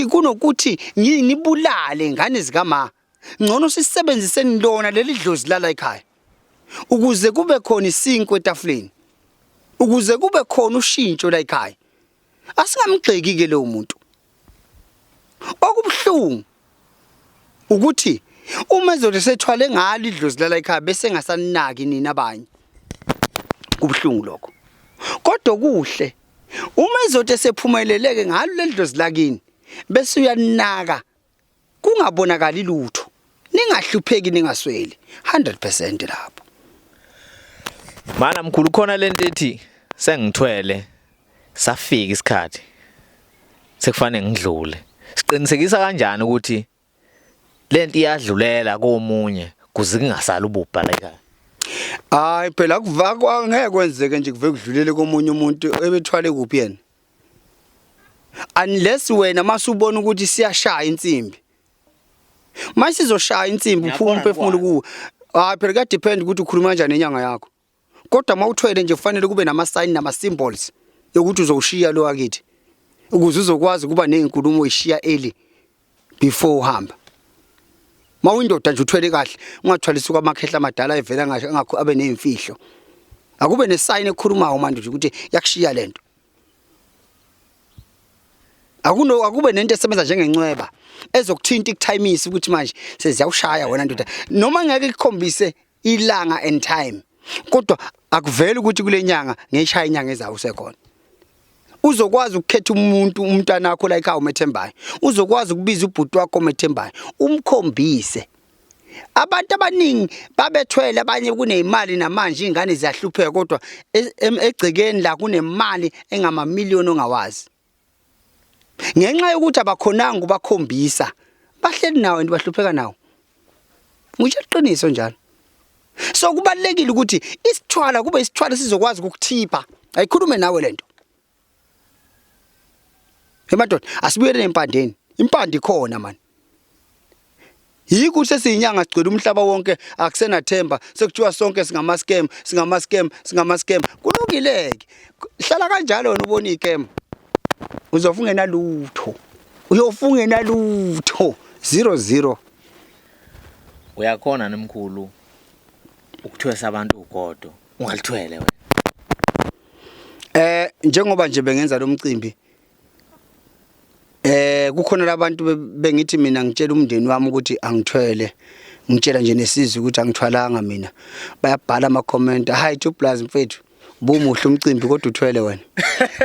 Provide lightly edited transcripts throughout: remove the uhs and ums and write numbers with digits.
Kunokuthi nginibulale ngane zikama, ngcono sisebenziseni lona leli dlozi lala ekhaya ukuze kube khona isinkwa etafuleni, ukuze kube khona ushintsho la ekhaya. Asingamgxeki ke lowo muntu. Okubuhlungu ukuthi uma ezothi sethwale ngalo idlozi lala ekhaya bese engasanaki nina abanye, kubuhlungu lokho. Kodwa kuhle uma ezothi esephumeleleke ngalo leli dlozi lakini bese uyanaka, kungabonakali lutho, ningahlupheki, ningasweli 100% lapho. Mana mkhulu, khona lento ethi sengithwele, safika isikhathi sekufanele ngidlule. Siqinisekisa kanjani ukuthi lento iyadlulela komunye kuze kungasali ububha la ekhaya? Hayi phela, kuvakwa ngeke kwenzeke nje kuve kudlulele komunye umuntu ebethwale kuphi yena, unless wena masubona ukuthi siyashaya insimbi. Masizoshaya insimbi, uphuma umphefumulo kuwe. Hayi phela, kuya depend ukuthi ukhuluma kanjani nenyanga yakho. Kodwa mawuthwele nje, kufanele kube nama sign nama symbols yokuthi uzowushiya lo wakithi, ukuze uzokwazi ukuba nezinkulumo oyishiya early before uhamba. Mawuyindoda nje uthwele kahle, ungathwalisi kwamakhehla amadala evela ngasho angakho abe nezimfihlo. Akube nesign ekhulumayo manje nje ukuthi yakushiya lento. Akuno akube nento esebenza njengencweba ezokuthinta, ikuthayimisa ukuthi manje seziyawushaya wena ndoda, noma ngeke ikukhombise ilanga and time, kodwa akuveli ukuthi kule nyanga ngishaya inyanga ezayo usekhona. Uzokwazi ukukhetha umuntu, umntwana wakho la ekhaya umethembayo, uzokwazi ukubiza ubhuti wakho omethembayo, umkhombise. Abantu abaningi babethwele, abanye kuneyimali namanje, izingane ziyahlupheka, kodwa egcekeni la kunemali engamamiliyoni ongawazi, ngenxa yokuthi abakhonanga ubakhombisa, bahleli nawo and bahlupheka nawo. Ngisho iqiniso njalo. So kubalekile ukuthi isithwala kube isithwala sizokwazi ukukuthipha, ayikhulume nawe lento. Emadoda, asibuyele empandeni. Impande ikhona man. Yikho sesiyinyanga sigcwele umhlaba wonke, akusenathemba, sekuthiwa sonke singama scam, singama scam, singama scam. Kulungileke, hlala kanjalo wena ubona icam, uzofa lutho, uyofa lutho, 00. Uyakhona nemkhulu ukuthwesa abantu ugodo ungalithwele wena? Njengoba nje bengenza lo mcimbi, kukhona labantu bengithi mina ngitshela umndeni wami ukuthi angithwele, ngitshela nje nesizwe ukuthi angithwalanga mina, bayabhala ama comment: "Hayi, 2 plus mfethu, bumuhle umcimbi kodwa uthwele wena.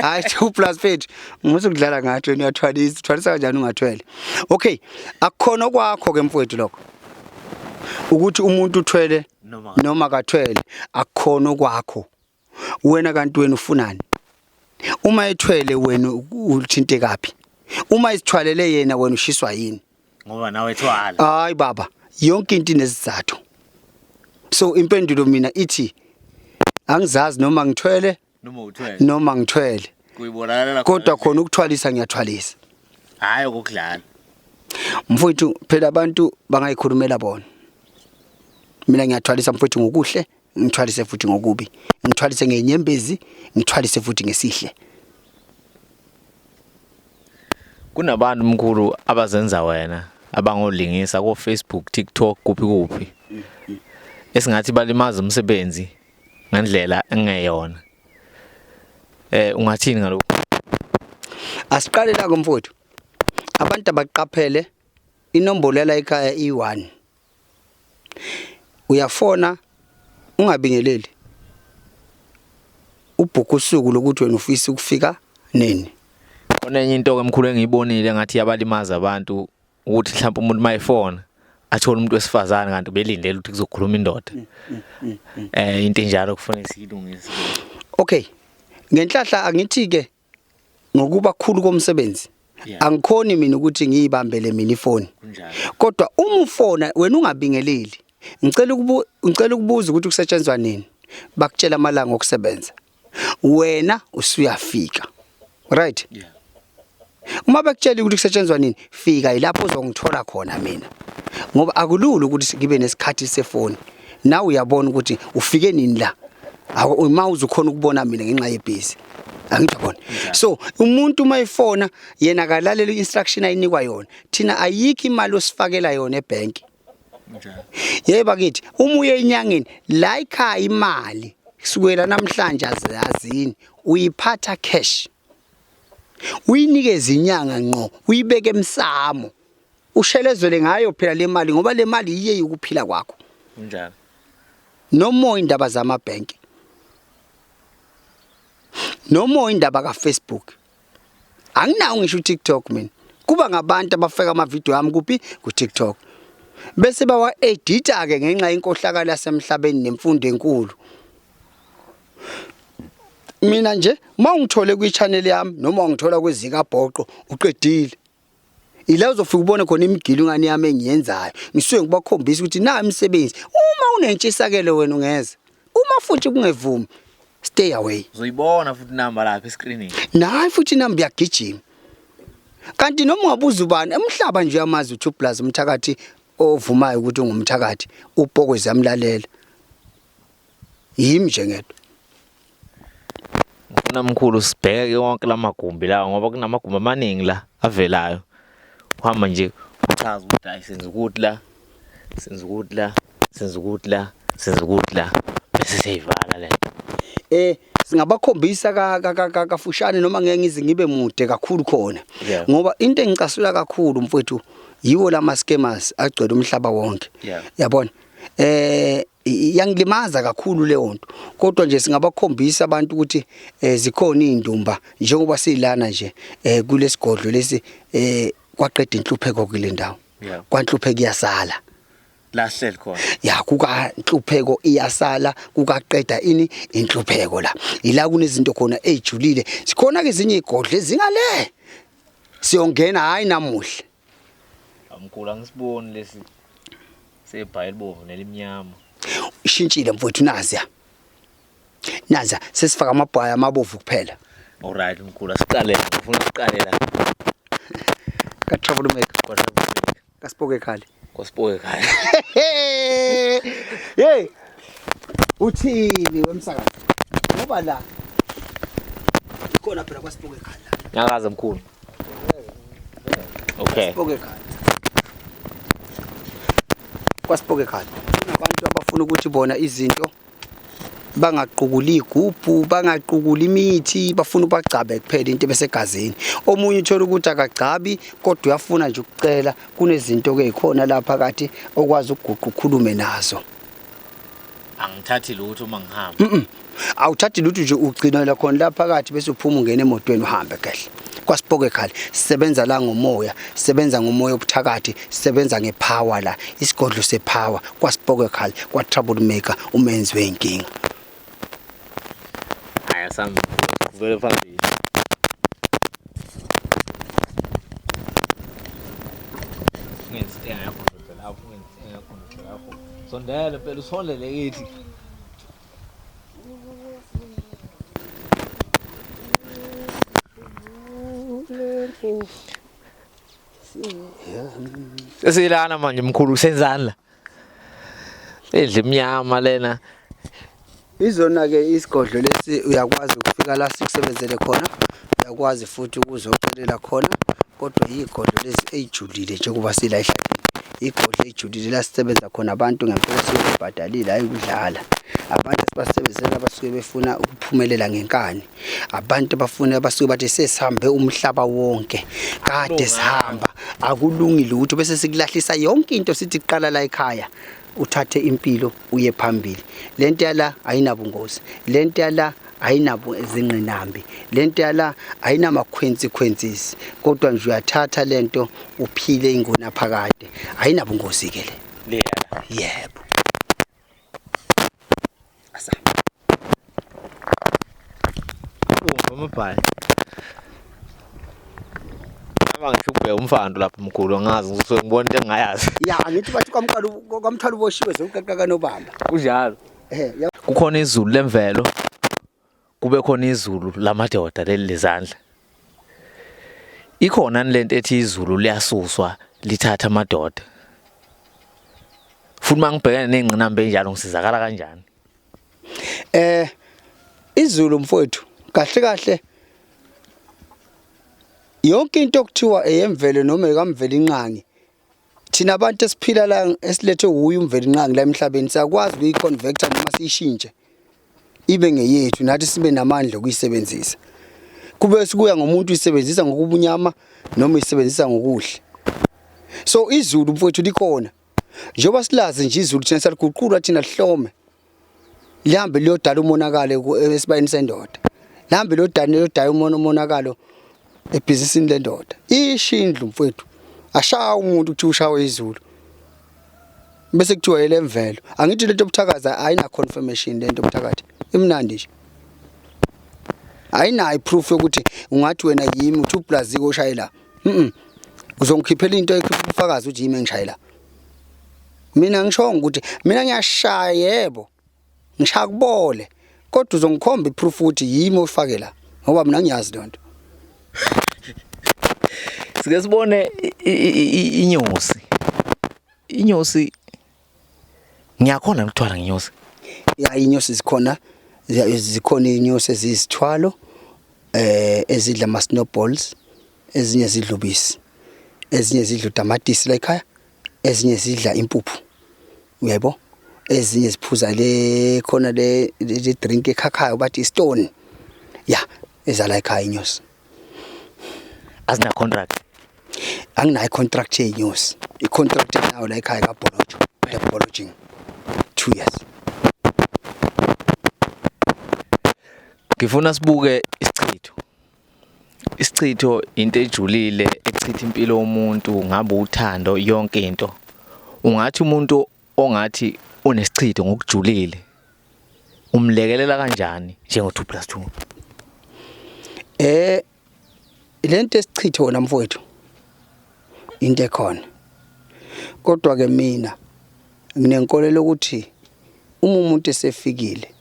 Hayi, 2 plus mfethu, musu kudlala ngathi wena uyathwalisa, uthwalisa kanjani ungathwele?" Okay, akukhona kwakho ke mfowethu lokho ukuthi umuntu uthwele noma kathwele, akukhona kwakho wena. Kanti wena ufunani uma ethwele? Wena uthinte kaphi uma isithwalele yena? Wena ushiswa yini? Ngoba nawe thwala. Hayi baba, yonke into inesizathu. So impendulo mina ithi angizazi noma ngithwele noma uthwele noma ngithwele. Kuyibonakala. Kodwa khona ukuthwalisa ngiyathwalisa. Hayi, ukudlala. Mfowethu, phela abantu bangayikhulumela bona. Mina ngiyathwalisa mfowethu ngokuhle, ngithwalise futhi ngokubi, ngithwalise ngenyembezi, ngithwalise futhi ngesihle. Kunabantu mkhulu abazenza wena, abangolingisa ko Facebook, TikTok, kuphi kuphi, esingathi balimaza umsebenzi ngendlela engeyona. Ungathini ngalokho? Asiqale la mfowethu, abantu abaqaphele inombolo yala ekhaya i1. Uyafona ungabingeleli, ubhukha usuku lokuthi wena ufisa ukufika nini. Khona enye into ke mkhulu engiyibonile ngathi yabalimaza abantu, ukuthi mhlawumbe umuntu mayifona athole umuntu wesifazane kanti belindele ukuthi kuzokhuluma indoda. Into enjalo kufanele siyilungise. Okay, ngenhlahla angithi ke ngokuba khulu komsebenzi, angikhoni mina ukuthi ngiyibambele mina ifoni. Kodwa uma ufona wena ungabingeleli, ngicela ukubuza ukuthi kusetshenzwa nini, bakutshela amalanga okusebenza, wena usuyafika, right? Uma bekutshela ukuthi kusetshenzwa nini, fika, yilapho uzongithola khona mina, ngoba akulula ukuthi ngibe nesikhathi sefoni. Nawe uyabona ukuthi ufike nini la, uma uzukhona ukubona mina ngenxa yebhizi. Angijabona. So umuntu uma efona yena akalalela i-instruction ayinikwa yona. Thina ayikho imali osifakela yona ebhenki. Yebo bakithi, uma uye enyangeni la ekhaya imali kusukela namhlanje azini uyiphatha cash. Uyinikeze inyanga ngqo, uyibeke emsamo. Ushelezele ngayo phela le mali ngoba le mali yiye ukuphila kwakho. Kunjalo. No more indaba zamabhenki. No more indaba kaFacebook. Anginawo ngisho uTikTok mina. Kuba ngabantu abafaka ama video ami kuphi kuTikTok. Bese bawa edita ke ngenxa yenkohlakalo yasemhlabeni nemfundo enkulu. Mina nje mawungithole kwi channel yami noma ungithola kwezika bhoqo uqedile. Ila uzofika ubone khona imigilo ingane yami engiyenzayo. Ngisuke ngibakhombisa ukuthi na imisebenzi. Uma unentshisakelo wena ungeza. Uma futhi kungevumi stay away. Uzoyibona futhi inamba lapha escreenini. Nayi futhi inamba iyagijima. Kanti noma ungabuza ubani emhlaba nje uyamazi uTwo Plus umthakathi ovumayo ukuthi ungumthakathi upokwe ziyamlalela. Yimi nje ngedwa. Ngifuna mkhulu sibheke wonke lamagumbi lawa ngoba kunamagumbi amaningi la avelayo. Uhamba nje uchaza ukuthi hayi senza ukuthi la, senza ukuthi la, senza ukuthi la, senza ukuthi la bese siyayivala le nto. Singabakhombisa kafushane noma ngeke ngize ngibe mude kakhulu khona. Ngoba into engicasula kakhulu mfowethu yiwo lama scammers agcwele umhlaba wonke. Yabona? Iyangilimaza kakhulu leyo nto kodwa nje singabakhombisa abantu ukuthi zikhona izindumba njengoba silana nje kulesigodlo lesi kwaqeda inhlupheko kule ndawo. Kwanhlupheko iyasala la sihleli khona. Ya, kukanhlupheko iyasala, kukaqeda ini inhlupheko la. Ila kunezinto khona ezijulile. Sikhona ke ezinye igodlo ezingale. Siyongena hayi namuhla. Amkhulu angisiboni lesi sebhayi elibomvu nelimnyama. Ishintshile mfowethu naziya. Naziya sesifaka amabhayi amabovu kuphela. Alright mkhulu asiqale la, ngifuna ukuqale la. Ka Trouble Maker. Kasipoke ekhali. Kwasipoke ekhaya. Hey. Uthini wemsakazo? Ngoba la ikhona phela kwasipoke ekhaya la. Nyakaza mkhulu. Okay. Kwasipoke ekhaya. Kwasipoke ekhaya. Kunabantu abafuna ukuthi bona izinto bangaqukuli igubhu, bangaqukuli imithi, bafuna ubagcabe kuphela into ebesegazini. Omunye uthola ukuthi akagcabi kodwa uyafuna nje ukucela, kunezinto ke zikhona lapha phakathi okwazi ukuguqa ukhulume nazo. Angithathi lutho uma ngihamba. Awuthathi lutho nje, ugcina khona lapha phakathi bese uphuma ungena emotweni uhambe kahle. Kwasipoke ekhaya sisebenza la ngomoya, sisebenza ngomoya obuthakathi, sisebenza ngepower la, isigodlo sepower kwasipoke ekhaya kwa Trouble Maker umenzi weyinkinga. Hayi asambe kuvele phambili. Ungenzi yakho ndoda lapho, ungenzi yakho ndoda lapho. Sondela phela usondele kithi. Sesilana manje mkhulu senzani la? Endle emnyama lena. Izona ke isigodlo lesi uyakwazi ukufika la sikusebenzele khona, uyakwazi futhi ukuzocelela khona, kodwa igodlo lezi ejulile njengoba sila ehlathini. Igodlo ejulile la sisebenza khona abantu ngempela suke bebhadalile hayi ukudlala. Abantu esibasebenzela abasuke befuna ukuphumelela ngenkani. Abantu abafuna abasuke bathi sesihambe umhlaba wonke. Kade sihamba akulungi lutho bese sikulahlisa yonke into sithi qala la ekhaya. Uthathe impilo uye phambili. Lento yala ayinabungozi. Lento yala ayinabo izingqinambi. Lento yala ayinama-consequences. Kodwa nje uyathatha lento uphile ingona phakade. Ayinabungozi ke le. Le yala. Yebo. Asambe. Ubomvu amabhayi. Aba ngisho ukubheka umfana lapha mkhulu angazi ngisuke ngibona into engingayazi. Ya ngithi bathi kwamqala kwamthwala uboshiwe zokuqeqa kanobamba. Kunjalo. Kukhona izulu lemvelo, kube khona izulu lamadoda leli lezandla. Ikhona lento ethi izulu liyasuswa lithatha amadoda. Futhi mangibhekene nengqinamba enjalo ngisizakala kanjani? Izulu mfowethu kahle kahle Yonke into okuthiwa eyemvelo noma ekamvelinqangi thina abantu esiphila la esilethwe wuye umvelinqangi la emhlabeni siyakwazi ukuyiconvecta noma siyishintshe ibe ngeyethu nathi sibe namandla okuyisebenzisa. Kube sikuya ngomuntu uyisebenzisa ngokubunyama noma uyisebenzisa ngokuhle. So izulu mfowethu likhona. Njengoba silazi nje izulu thina saliguqula thina lihlome. Lihambe liyodala umonakalo esibayeni sendoda. Lihambe liyodala liyodala umonakalo ebhizinisini lendoda. Isho indlu mfowethu. Ashaya umuntu kuthi ushawe izulu. Bese kuthiwa elemvelo. Angithi lento yobuthakazi ayina confirmation lento yobuthakathi. Imnandi nje. Ayinayo iproof yokuthi ungathi wena yimi uthi uplaziko oshayela. Mhm. Uzongikhiphela into ekhipha ubufakazi ukuthi yimi engishayela. Mina ngishongo ukuthi mina ngiyashaya yebo. Ngishaya kubole. Kodwa uzongikhomba iproof ukuthi yimi ofake la ngoba mina ngiyazi lonto. Sike sibone inyosi. Inyosi ngiyakhona ukuthwala ngenyosi. Ya inyosi zikhona zikhona inyosi ezizithwalo eh ezidla ama snowballs ezinye zidla ubisi ezinye zidla utamatisi la ekhaya ezinye zidla impuphu uyaybo ezinye ziphuza le khona le le drink ekhakhayo bathi stone ya ezala ekhaya inyosi Azina contract. Anginayo contract yenyosi i contract nayo la ekhaya kaBholojo the Bholojing 2 years. Ngifuna sibuke isichitho. Isichitho into ejulile echitha impilo yomuntu ngabe uthando yonke into. Ungathi umuntu ongathi unesichitho ngokujulile umlekelela kanjani njengo 2 plus 2? Eh lento esichitho wona mfowethu into ekhona. Kodwa ke mina nginenkolelo ukuthi uma umuntu esefikile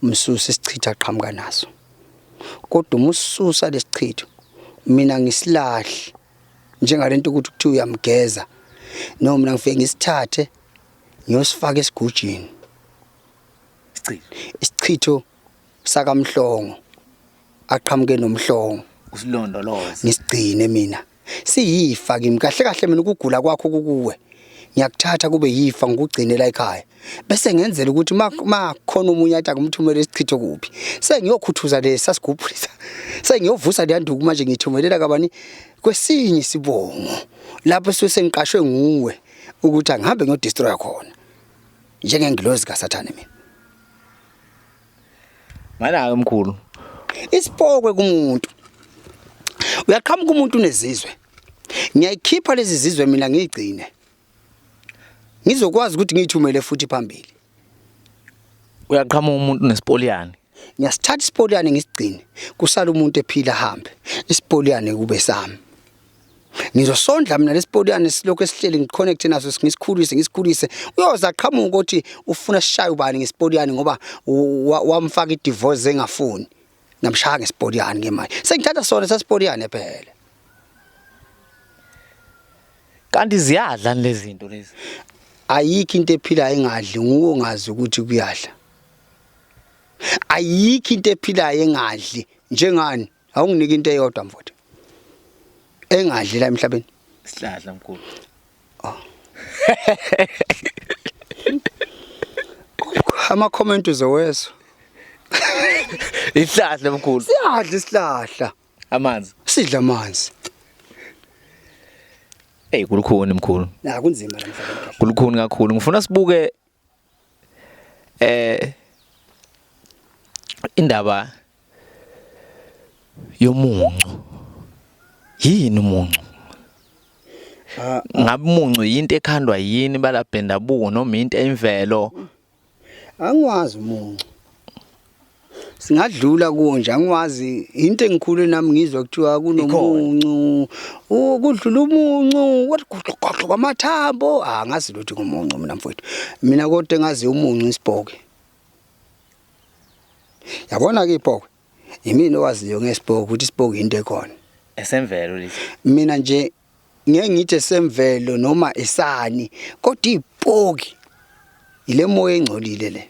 msuse isichitho aqhamuka naso. Kodwa uma ususa lesichitho mina ngisilahli njengalento ukuthi kuthiwa uyamgeza no mina ngifike ngisithathe ngiyosifaka esigujini. Isichitho. Isichitho sakamhlongo aqhamuke nomhlongo usilondoloze ngisigcine mina siyifa kimi kahle kahle mina ukugula kwakho kukuwe ngiyakuthatha kube yifa ngikugcine la ekhaya bese ngenzela ukuthi makhona omunye athi akumthumele isichitho kuphi sengiyokhuthuza lesa sigubhu lesa sengiyovusa leya nduku manje ngithumelela kabani kwesinye isibongo lapho suke sengiqashwe nguwe ukuthi angihambe ngiyodestroya khona njengengilozi kaSathane mina. Mana-ke mkhulu. Isipokwe kumuntu. Uyaqhamuka umuntu unezizwe. Ngiyayikhipha lezi zizwe mina ngiyigcine. Ngizokwazi ukuthi ngiyithumele futhi phambili. Uyaqhamuka umuntu unespoliyane. Ngiyasithatha isipoliyane ngisigcine. Kusala umuntu ephila ahambe. Isipoliyane kube sami. Ngizosondla mina lesipoliyane silokhu esihleli ngiconnect naso ngisikhulise ngisikhulise. Uyoza aqhamuka ukuthi ufuna sishaye ubani ngesipoliyane ngoba wamfaka idivorce engafuni. Ngamshaya ngesipoliyane ke manje. Sengithatha sona sasipoliyane phela. Kanti ziyadla lezi zinto lezi. Ayikho into ephilayo engadli nguwe ongazi ukuthi kuyadla. Ayikho into ephilayo engadli njengani awunginiki into eyodwa mfowethu. Engadli la emhlabeni. Isihlahla mkhulu. Oh. Ama comment uzowezwa. Isihlahla mkhulu. Siyadla isihlahla. Amanzi. Sidla amanzi. Hey kulukhuni mkhulu. Na kunzima la emhlabeni. Kulukhuni kakhulu. Ngifuna sibuke eh indaba yomuncu. Yini umuncu? Ah, Ngabe umuncu yinto ekhandwa yini balapha bendabuko noma into emvelo? Angiwazi umuncu. Singadlula kuwo nje angiwazi into engikhule nami ngizwa kuthiwa kunomuncu. Ukudlula umuncu wathi guqu guqu kwamathambo. Ah ngazi lutho ngomuncu mina mfowethu. Mina kodwa engazi umuncu isibhoke. Yabona ke ibhokwe. Yimina owaziyo ngesibhoke ukuthi isibhoke into ekhona. Esemvelo lesi. Mina nje ngeke ngithi esemvelo noma esani kodwa ipoki ile moya engcolile le.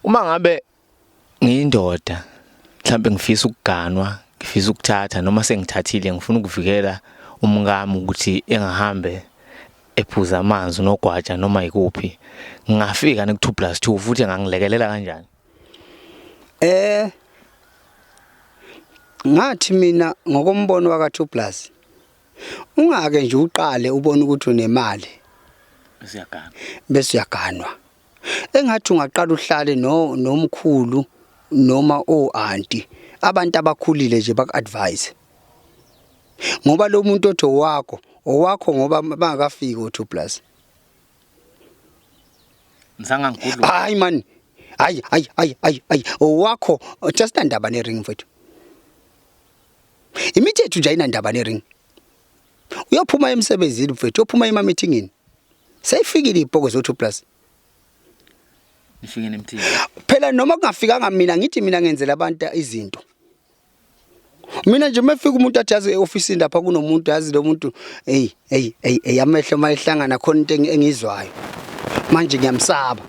Uma ngabe ngiyindoda Mhlawumbe ngifisa ukuganwa, ngifisa ukuthatha noma sengithathile ngifuna ukuvikela umkami ukuthi engahambe ephuza amanzi nogwaja noma ikuphi. Ngingafika ni ku 2 plus 2 futhi engangilekelela kanjani? Ngathi mina ngokombono waka 2 plus ungake nje uqale ubone ukuthi unemali Siyagana. bese uyaganwa. Engathi ungaqala uhlale no nomkhulu noma o-anti abantu abakhulile nje baku-advise ngoba lo muntu othi owakho owakho ngoba bangakafiki o-2 plus. Nisangangigudlu. Hayi man, hayi hayi hayi hayi hayi, owakho just nandaba ne-ring mfethu. Imithetho nje ayinandaba ne-ring. Uyophuma emsebenzini mfethu, uyophuma ema-meetingini, seyifikile iy'poko zo-2 plus. Nifike nemthini. Phela noma kungafikanga mina, ngithi mina ngenzela abantu izinto. Mina nje mefika umuntu athi yazi e-ofisini lapha kunomuntu, yazi lo muntu, hey hey hey hey, amehlo mayehlangana khona into engizwayo manje, ngiyamsaba.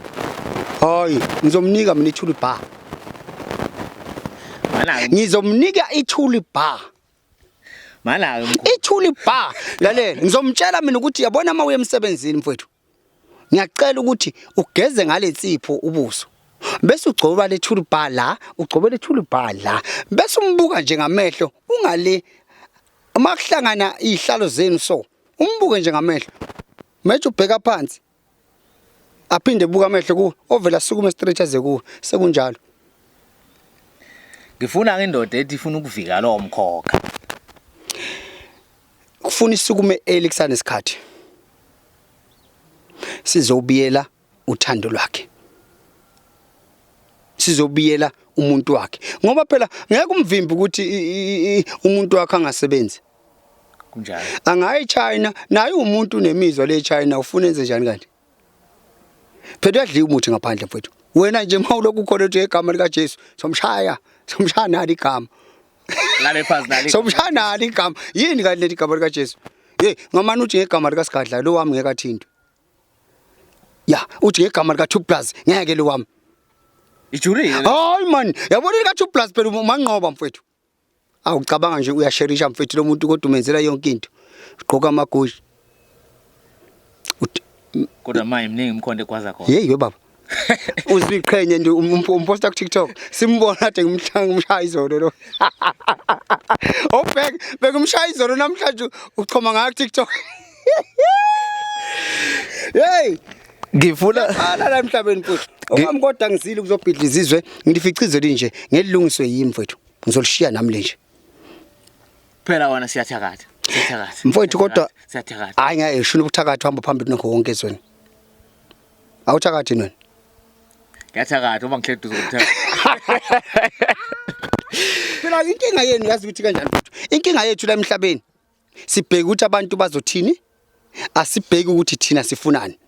Hayi, ngizomnika mina ithuli bar. Mana Ngizomnika ithuli bar. Mana mkhulu. Ithuli bar. Lalela, ngizomtshela mina ukuthi yabona uma uye emsebenzini mfowethu, ngiyacela ukuthi ugeze ngale nsipho ubuso, bese ugcoba le thuli bar la, ugcobe le thuli bar la, bese umbuka nje ngamehlo ungale. Uma kuhlangana izihlalo zenu so umbuke nje ngamehlo, manje ubheka phansi, aphinde buka amehlo kuwe, ovela sukume straight aze kuwe, sekunjalo. Ngifuna indoda ethi ifuna ukuvika lo mkhokha. Kufuna isukume early kusanesikhathi, sizobiyela uthando lwakhe, sizobiyela umuntu wakhe, ngoba phela ngeke umvimbi ukuthi umuntu wakhe angasebenzi. Kunjalo. Angayi China naye, umuntu unemizwa le China, ufuna enze njani kanti? Phela uyadliwa umuthi ngaphandle mfowethu. Wena nje mawulokhu ukhona uthi igama lika Jesu, somshaya, somshaya nali igama. Lale phansi nali. Somshaya nali igama. Yini kanti leli igama lika Jesu? Hey, ngamane uthi ngegama lika Sigadla lo wami ngeke athintwe. Ya, uthi ngegama lika 2 plus ngeke lo wami. Ijulile. Hayi man, yabona lika 2 plus phela umanqoba mfowethu. Awucabanga nje uyasherisha mfethu lo muntu, kodwa umenzela yonke into. Ugqoka amagushi. Kodwa manje mningi imkhonto egwaza khona. Hey we baba. Uziqhenye nje umposta ku TikTok. Simbona kade ngimhlanga umshaya izolo lo. Obhek bekumshaya izolo, namhlanje uchoma ngayo ku TikTok. Hey, Ngifuna ala la emhlabeni mfowethu. Okwami kodwa ngizile ukuzobhidla izizwe, ngilifica linje, ngelilungiswe yimi mfowethu. Ngizolishiya nami lenje. Phela wona siyathakatha. Siyathakatha. Mfowethu kodwa siyathakatha. Hayi, ngeke shuna ubuthakathi, hamba phambili nakho konke ezweni. Awuthakathi wena. Ngiyathakatha uma ngihleli duze kokuthakatha. Phela inkinga yenu yazi ukuthi kanjani mfowethu. Inkinga yethu la emhlabeni, sibheke ukuthi abantu bazothini, asibheki ukuthi thina sifunani.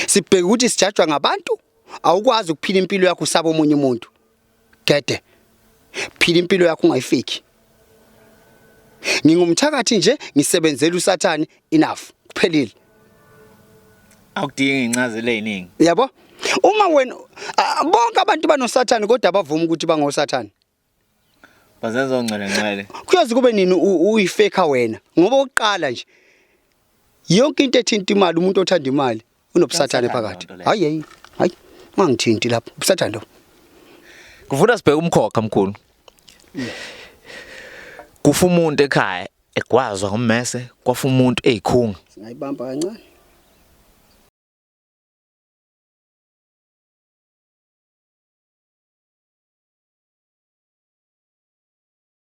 Sibheke ukuthi sijajwa ngabantu. Awukwazi ukuphila impilo yakho usaba omunye umuntu. Gede. Phila impilo yakho ungayifiki. Ngingumthakathi nje, ngisebenzela uSathane, enough. Kuphelile. Awudingi incazelo eziningi. Yabo? Uma wena bonke abantu banoSathane kodwa abavuma ukuthi bangoSathane. Bazenza ongcwele ngcwele. Kuyoze kube nini uyifeka wena? Ngoba oqala nje yonke into ethinta imali, umuntu othanda imali unobusathane Uyasathane phakathi. loo nto leyo. Hayi hayi hayi, ungangithinti lapho, ubusathane lo. Kufuna sibheke umkhokha mkhulu. Kufa umuntu ekhaya egwazwa ngommese, kwafa umuntu eyikhunga. Singayibamba kancane.